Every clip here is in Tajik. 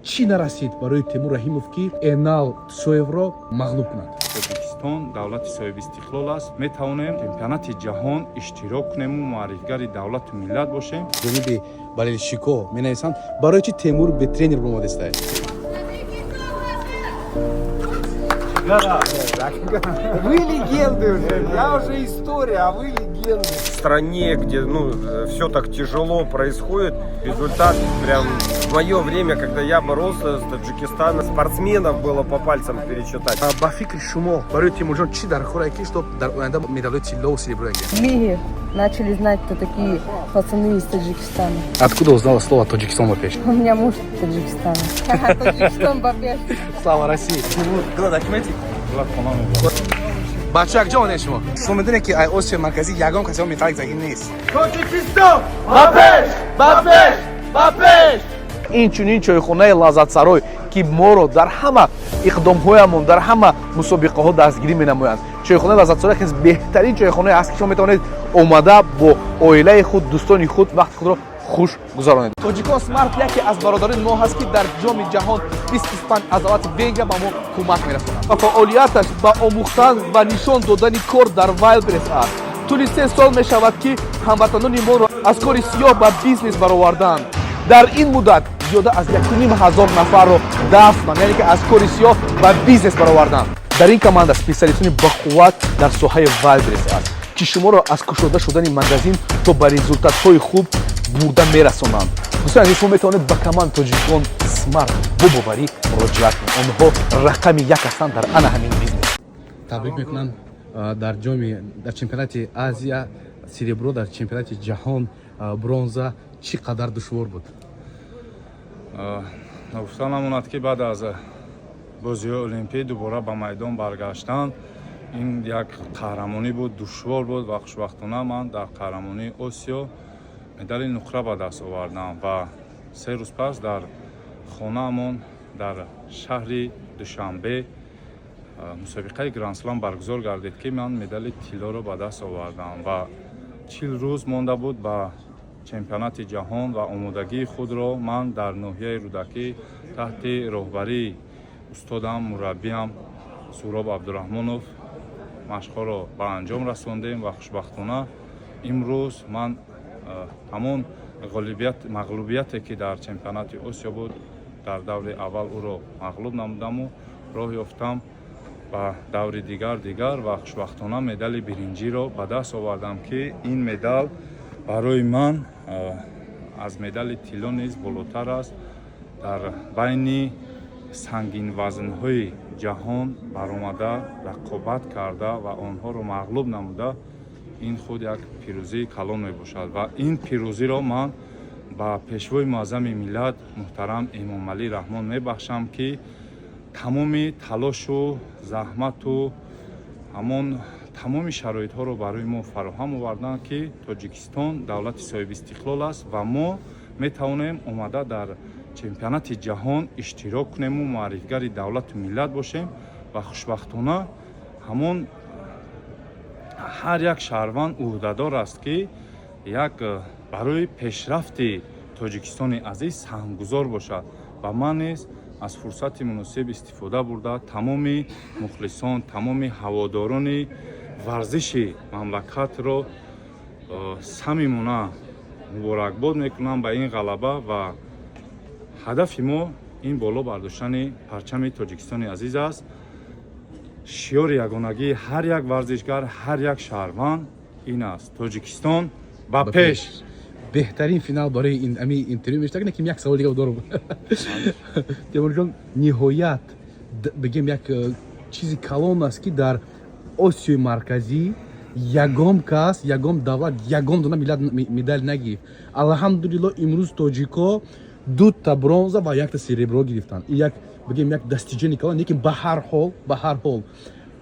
Чӣ нарасид барои Темур Раҳимов, ки Энал Тсоевро мағлуб кунад? Тоҷикистон давлати соҳибистиқлол аст. Метавонем чемпионати ҷаҳон иштирок кунему муаррифгари давлату миллат бошем. Ҷониби болельщико менависанд: барои чи Темур бе тренер баромадистае? Вы легенды уже, я уже история, а вы легенды. В стране, где, ну, все так тяжело происходит, результат прям в мое время, когда я боролся с Таджикистаном, спортсменов было по пальцам пересчитать. Ба фикри шумо, барои Темурҷон чӣ дар корае, ки чтоб дар оянда медалҳои тиллову серебро гирад? В мире начали знать, кто такие пацаны из Таджикистана. Откуда узнала слово «Тоҷикистон ба пеш»? У меня муж из Таджикистана. Таджикистан ба пеш. Слава России! Тимур, документы. Давлат хона мебарад. Бача, якҷо омадем. Шумо медонед, ки ай Осиёи Марказӣ ягон касе медал загӣ нест. Тоҷикистон! Ба пеш! Ба пеш! Ба пеш! Инчунин чойхонаи Лаззатсарой, ки моро дар ҳама иқдомҳоямон, дар ҳама мусобиқаҳо дастгирӣ менамоянд. Чойхонаи Лаззатсарой яке аз беҳтарин чойхонае аст, ки шумо метавонед омада бо оилаи худ, дӯстони худ вақти худро хуш гузаронед. Тоҷикон Смарт яке аз бародарони мо ҳаст, ки дар Ҷоми ҷаҳон 25 аз давлати Венгрия ба мо кӯмак мерасонад ва фаъолияташ ба омӯхтан ва нишон додани кор дар Вайлдберриз аст. Тӯли 3 сол мешавад, ки ҳамватанони моро аз кори сиёҳ ба бизнес бароварданд. Дар ин муддат зиёда аз 1500 нафарро дафнанд, яъне ки аз кори сиёҳ ба бизнес бароварданд. Дар ин команда специалистони бақувват дар соҳаи Вайлдберриз аст, ки шуморо аз кушода шудани магазин то ба результатҳои хуб бурда мерасонанд. Дӯстони азиз, шумо метавонед ба команда Тоҷикон Смарт бо боварӣ муроҷиат кунед. Онҳо рақами як ҳастанд дар ана ҳамин бизнес. Табрик мекунам. Дар ҷоми, дар чемпионати Азия серебро, дар чемпионати ҷаҳон бронза. Чӣ қадар душвор буд? Нагуфта намонад, ки баъд аз бозиҳои олимпӣ дубора ба майдон баргаштан ин як қаҳрамонӣ буд, душвор буд ва хушбахтона ман дар қаҳрамонии Осиё медали нуқра ба даст овардам ва 3 рӯз пас дар хонаамон, дар шаҳри Душанбе, мусобиқаи грандслам баргузор гардид, ки ман медали тиллоро ба даст овардам. Ва 40 рӯз монда буд ба чемпионати ҷаҳон ва омодагии худро ман дар ноҳияи Рӯдакӣ таҳти роҳбарии устодам, мураббиам Суроб Абдураҳмонов машқҳоро ба анҷом расондем ва хушбахтона имрӯз ман ҳамон мағлубияте, ки дар чемпионати Осиё буд, дар даври аввал ӯро мағлуб намудаму роҳ ёфтам ба даври дигар ва хушбахтона медали биринҷиро ба даст овардам, ки ин медал барои ман аз медали тилло низ болотар аст. Дар байни сангинвазнҳои ҷаҳон баромада, рақобат карда ва онҳоро мағлуб намуда, ин худ як пирӯзии калон мебошад. Ва ин пирӯзиро ман ба Пешвои муаззами миллат муҳтарам Эмомалӣ Раҳмон мебахшам, ки тамоми талошу заҳмату ҳамон тамоми шароитҳоро барои мо фароҳам оварданд, ки Тоҷикистон давлати соҳибистиқлол аст ва мо метавонем омада дар чемпионати ҷаҳон иштирок кунему муаррифгари давлату миллат бошем. Ва хушбахтона ҳамон ҳар як шаҳрванд ӯҳдадор аст, ки як барои пешрафти Тоҷикистони азиз саҳмгузор бошад. Ва ман низ аз фурсати муносиб истифода бурда, тамоми мухлисон, тамоми ҳаводорони варзиши мамлакатро самимона муборакбод мекунам ба ин ғалаба. Ва ҳадафи мо ин боло бардоштани парчами Тоҷикистони азиз аст. Шиёри ягонагии ҳар як варзишгар, ҳар як шаҳрванд ин аст: Тоҷикистон ба пеш! Беҳтарин финал барои ами интервю мешавад, лекин як савол дига дорам, Темурҷон. Ниҳоят бигем, як чизи калон аст, ки дар Осиёи Марказӣ ягон кас, ягон давлат, ягон дона миллат медал нагирифт. Алҳамдулилло, имрӯз тоҷико дута бронза ва якта серебро гирифтанд. Ин як, бигем, як достижение калон. Лекин ба ҳар ҳол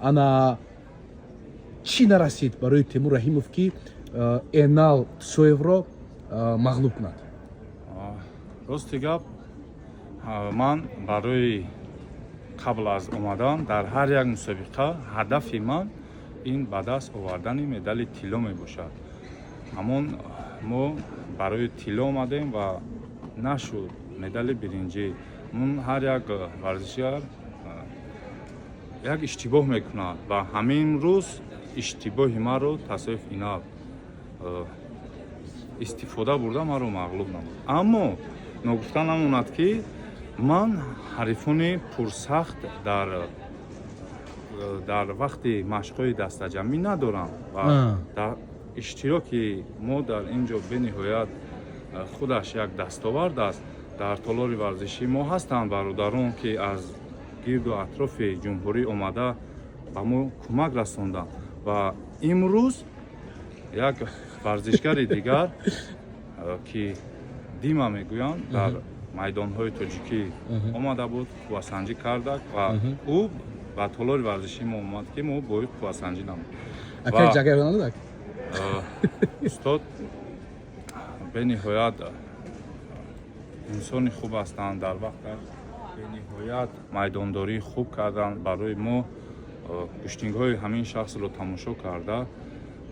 ана чӣ нарасид барои Темур Раҳимов, ки Энал Тсоевро мағлуб кунад? Рости гап, ман барои қабл аз омадан дар ҳар як мусобиқа ҳадафи ман ин ба даст овардани медали тилло мебошад. Ҳамон мо барои тилло омадем ва нашуд медали биринҷӣ. Ҳар як варзишгар як иштибоҳ мекунад ва ҳамин рӯз иштибоҳи маро Тасоев Инал истифода бурда, маро мағлуб намуд. Аммо ногуфта намонад, ки ман ҳарифони пурсахт дар вақти машқҳои дастаҷамъӣ надорам ва дар иштироки мо дар ин ҷо бениҳоят худаш як дастовард аст. Дар толори варзишӣ мо ҳастанд бародарон, ки аз гирду атрофи ҷумҳурӣ омада ба мо кӯмак расонданд ва имрӯз як варзишгари дигар, ки Дима мегӯянд, дар майдонҳои тоҷикӣ омада буд, қуввасанҷӣ карда ва ӯ ба толори варзишии мо омад, ки мо бо ӯ қуввасанҷӣ намудем. Акай, ҷага надодак? Устод бениҳоят инсони хуб ҳастанд. Дар вақта бениҳоят майдондории хуб карданд барои мо. Гӯштингҳои ҳамин шахсро тамошо карда,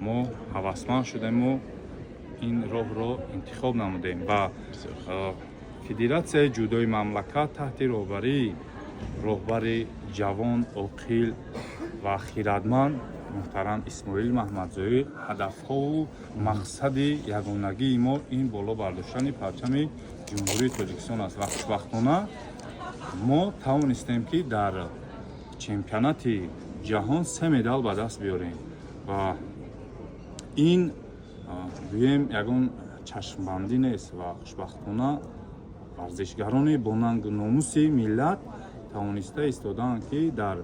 мо ҳавасманд шудему ин роҳро интихоб намудем ва Федератсияи ҷудои мамлакат таҳти роҳбарии роҳбари ҷавон, оқил ва хирадманд муҳтарам Исмоил Маҳмадзоир, ҳадафҳову мақсади ягонагии мо ин боло бардоштани парчами Ҷумҳурии Тоҷикистон аст ва хушбахтона мо тавонистем, ки дар чемпионати ҷаҳон се медал ба даст биёрем ва ин, гӯем, ягон чашмбандӣ нест ва хушбахтона варзишгарони бо нангу номуси миллат тавониста истодаанд, ки дар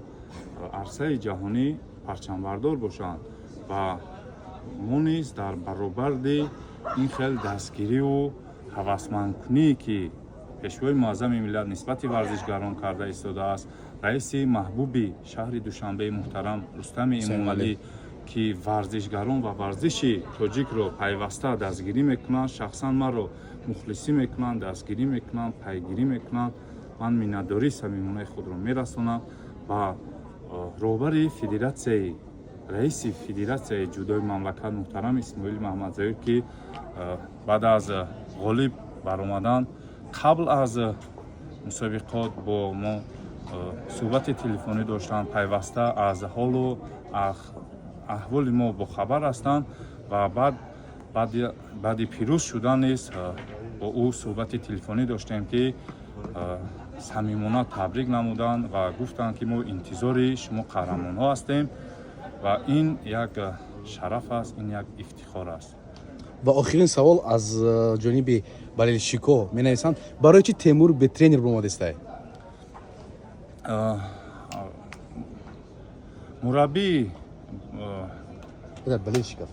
арсаи ҷаҳонӣ парчамбардор бошанд ва мо низ дар баробарди ин хел дастгириву ҳавасмандкуние, ки Пешвои муаззами миллат нисбати варзишгарон карда истодааст, раиси маҳбуби шаҳри Душанбеи муҳтарам Рустами Эмомалӣ, ки варзишгарон ва варзиши тоҷикро пайваста дастгирӣ мекунанд, шахсан маро мухлисӣ мекунанд, дастгирӣ мекунанд, пайгирӣ мекунанд, ман миннатдории самимонаи худро мерасонам ба роҳбари федератсияи, раиси Федератсияи ҷудои мамлакат муҳтарам Исмоил Маҳмадзоир, ки баъд аз ғолиб баромадан, қабл аз мусобиқот бо мо суҳбати телефонӣ доштанд, пайваста аз ҳолу аҳволи мо бохабар ҳастанд ва баъд баъди пирӯз шудан низ бо ӯ суҳбати телефонӣ доштем, ки самимона табрик намуданд ва гуфтанд, ки мо интизори шумо қаҳрамонҳо ҳастем ва ин як шараф аст, ин як ифтихор аст. Ва охирин савол аз ҷониби болельщико менависанд: барои чи Темур бе тренер баромадестай? Мураббӣ Болельщиков.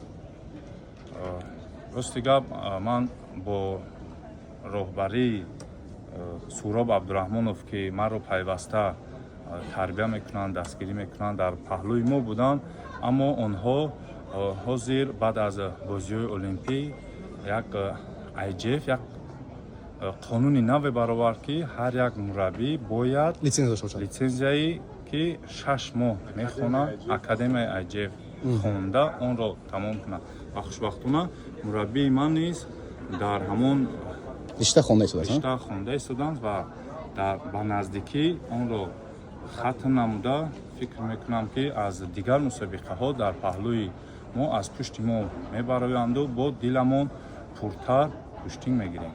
Рости гап, ман бо роҳбарии Суроб Абдураҳмонов, ки маро пайваста тарбия мекунанд, дастгирӣ мекунанд, дар паҳлӯи мо буданд, аммо онҳо ҳозир баъд аз бозиҳои олимпӣ як IJF як қонуни наве баровард, ки ҳар як мураббӣ бояд лицензия дошта бошад. Лицензияи, ки 6 моҳ мехонад, академияи IJF хонда, онро тамом кунад ва хушбахтона мураббии ман низ дар ҳамон ришта хонда истодааст. Ришта хонда истоданд ва ба наздикӣ онро хатм намуда, фикр мекунам, ки аз дигар мусобиқаҳо дар паҳлӯи мо, аз пушти мо мебароянду бо диламон пуртар гӯштин мегирем.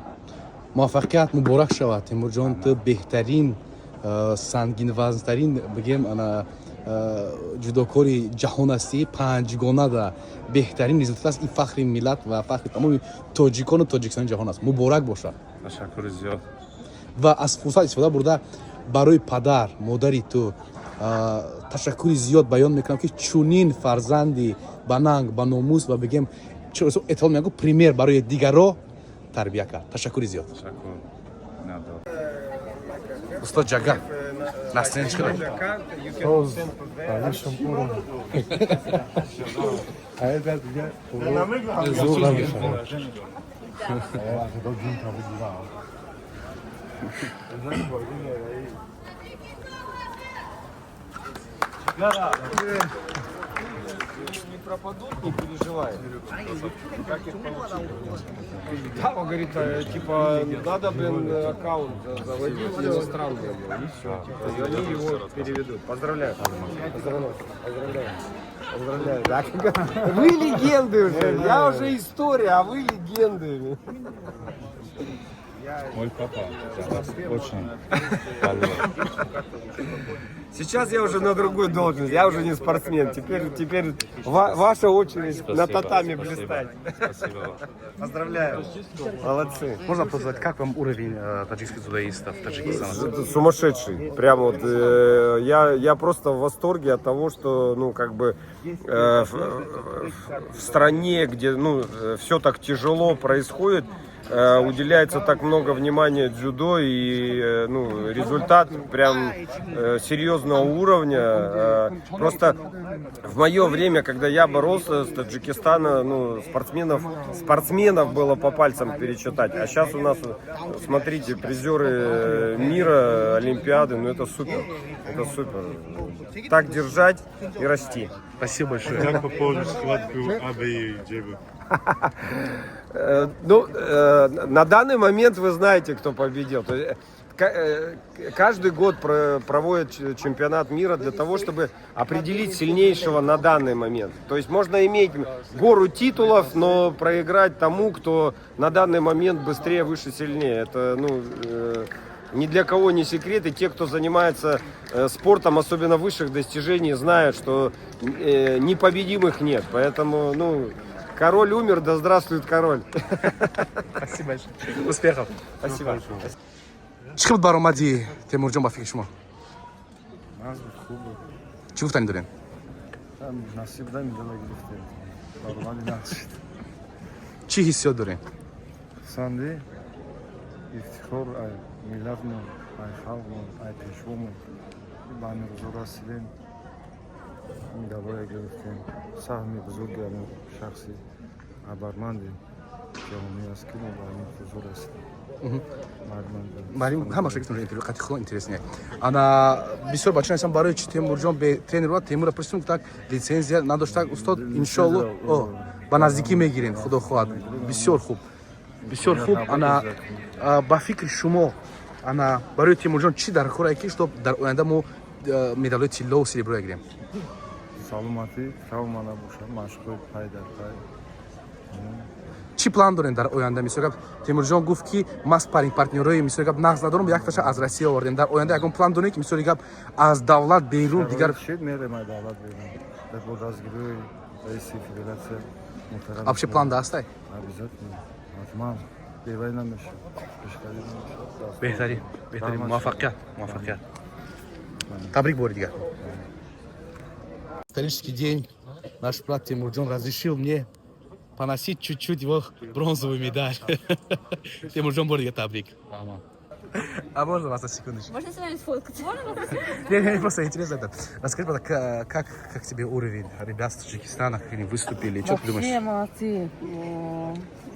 Муваффақият муборак шавад, Темурҷон. Ту беҳтарин, сангинвазнтарин, бигем, ана ҷудокори ҷаҳон ҳастӣ. Панҷгонада беҳтарин результат аст. Ин фахри миллат ва фахри тамоми тоҷикону тоҷикистони ҷаҳон аст. Муборак бошад. Ташаккури зиёд. Ва аз фурсат истифода бурда, барои падар модари ту ташаккури зиёд баён мекунам, ки чунин фарзанди ба нанг, ба номус ва, бигем, эътиҳод мегӯ, пример барои дигарро тарбия кард. Ташаккури зиёд. Ташаккур, миннатдор. Устод Ҷага, настроение чӣ қадар? Соз, варзишам уро. Ай, да, дига зур намешавад. Ҷун табудира. Не пропадут, не переживай. Как их получить? Да, он говорит, типа, надо, блин, аккаунт заводить иностранный, и все, типа, и они его переведут. Поздравляю. Поздравляю. Поздравляю. Поздравляю. Да, вы легенды уже. Я уже история, а вы легенды. Мой папа очень. Сейчас я уже на другой должности, я уже не спортсмен. Теперь ваша очередь на татами блистать. Спасибо. Поздравляю. Молодцы. Можно позвать, как вам уровень таджикских дзюдоистов Таджикистана? Сумасшедший. Прям вот я просто в восторге от того, что, ну, как бы в стране, где, ну, все так тяжело происходит, уделяется так много внимания дзюдо, и ну, результат прям серьезного уровня. Просто в мое время, когда я боролся с Таджикистана, ну, спортсменов было по пальцам пересчитать. А сейчас у нас, смотрите, призеры мира, Олимпиады, ну это супер. Это супер. Так держать и расти. Спасибо большое. Как пополнить схватку Абе и Джебы? Ну, на данный момент вы знаете, кто победил. То есть, каждый год проводят чемпионат мира для того, чтобы определить сильнейшего на данный момент. То есть можно иметь гору титулов, но проиграть тому, кто на данный момент быстрее, выше, сильнее. Это, ну, ни для кого не секрет. И те, кто занимается спортом, особенно высших достижений, знают, что непобедимых нет. Поэтому, ну, король умер, да здравствует король. Спасибо большое. Успехов. Спасибо. Чӣ буд баромади Темурҷон ба фикри шумо? Чӣ гуфтанӣ дорем? Насиб да медала гирифтем. Баромади нақшид. Чӣ ҳиссиёт дорем? Санди ифтихор ай миллатмон, ай халқмон, ай пешвомон. Ба ҳамин рӯзо расидем. Медалҳое гирифтем. Саҳми бузурги ҳамин шахси абарманди ҷаҳонӣ аст, ки мо ба ҳамин рӯзо расидем. Марим ҳамаша гуфтам, интервю қати хело интересный. Ана бисёр бача нестам, барои чи Темурҷон бе тренер буд. Темура пурсидем, так лицензия надоштак. Устод, иншоалло, о, ба наздикӣ мегирем, худо хоҳад. Бисёр хуб, бисёр хуб. Ана ба фикри шумо, ана барои Темурҷон чӣ дар корае, ки чтоб дар оянда мо медалҳои тиллову серебро гирем? Саломатӣ, травма набошад, машқҳои пай дар пай. Чӣ план дорем дар оянда? Мисол гап, Темурҷон гуфт, ки ман спарринг партнёрои, мисоли гап, нағз надорам, якташа аз Россия овардем. Дар оянда ягон план дорем, ки, мисоли гап, аз давлат берун дигар? Шид, мерем ай давлат берун бо дастгирии раиси федератсия муҳтарам. Вообще план да ҳастай? Обязательно, ҳатман, бевай намешад, пешравӣ намешад. Беҳтарин, беҳтарин. Муваффақият, муваффақият, табрик бори дигар. Исторический день. Наш брат Тимурджон разрешил мне поносить чуть-чуть его бронзовую медаль. Тимурджон, бори дигар табрик. А можно вас на секундочку? Можно с вами сфоткаться? Можно? Не, не, просто интересно это. Расскажи, пожалуйста, как тебе уровень ребят с Таджикистана, как они выступили? Что ты Вообще думаешь? Молодцы.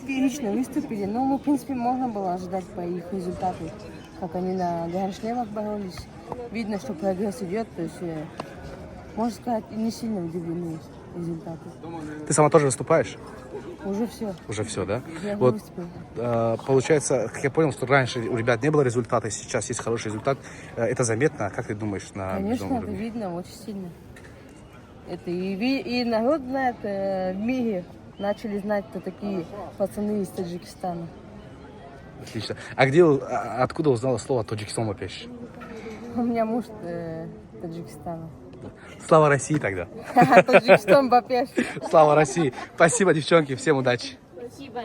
Отлично выступили. Но, ну, в принципе, можно было ожидать по их результату. Как они на гранд-шлемах боролись. Видно, что прогресс идет. То есть, можно сказать, не сильно удивлены результаты. Ты сама тоже выступаешь? Уже все. Уже все, да? Я Вот. выступила. Получается, как я понял, что раньше у ребят не было результата, сейчас есть хороший результат. Это заметно? Как ты думаешь, на Конечно, международном это уровне? видно очень сильно. Это и народ знает, в мире начали знать, кто такие пацаны из Таджикистана. Отлично. А откуда узнала слово «Тоҷикистон ба пеш»? У меня муж Таджикистана. Слава России тогда. Тоҷикистон ба пеш. Слава России. Спасибо, девчонки. Всем удачи. Спасибо.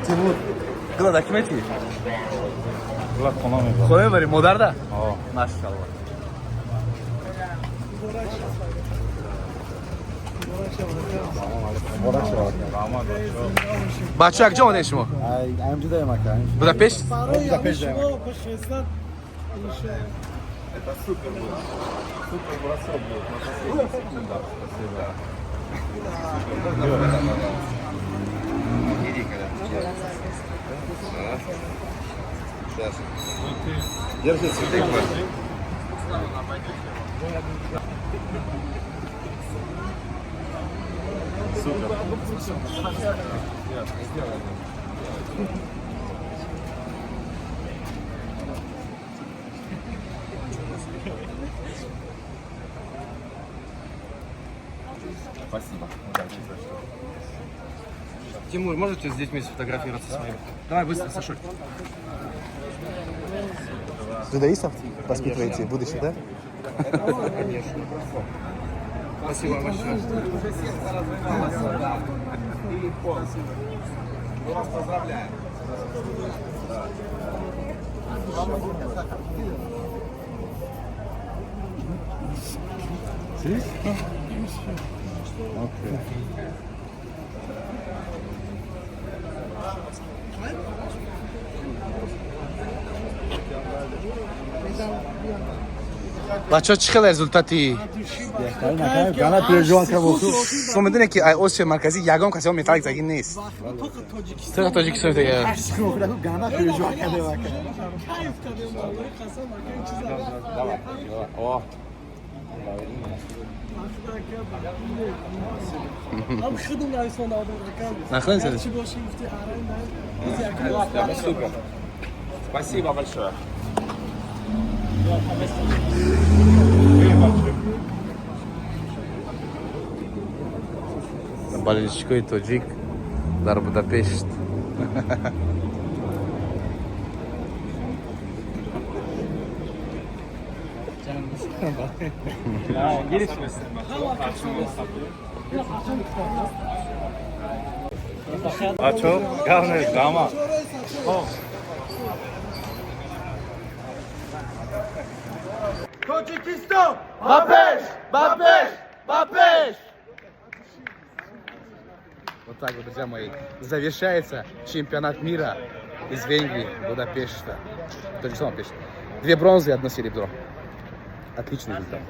Тимур, гула документи? Гула хона мебарам. Хона мебарӣ, модарда? О. Машалло. Раҳмат, бачаҳо. Бача, як ҷо омадем шумо? Будапешт? Это супер был. Супер бросок был. На последних секундах. Спасибо. Держи цветы. Супер. Спасибо. Удачи. Тимур, можете с детьми сфотографироваться с моими? Давай быстро, Сашуль. Дзюдоистов воспитываете будущее, да? Конечно. Спасибо большое. Мы вас поздравляем. Бачаҳо, чӣ хел результати? Шумо медонед, ки ай Осиёи Марказӣ ягон касе металл загӣ нест, тоқа Тоҷикистон. Супер. Спасибо большое. Болельщикои тоҷик дар Будапешт. Бачо, гап нест, раҳмат. Тоҷикистон! Ба пеш! Ба пеш! Ба пеш! Вот так вот, друзья мои, завершается чемпионат мира из Венгрии, Будапешта. Таджикистан пишет. Две бронзы и одно серебро. Отличный результат.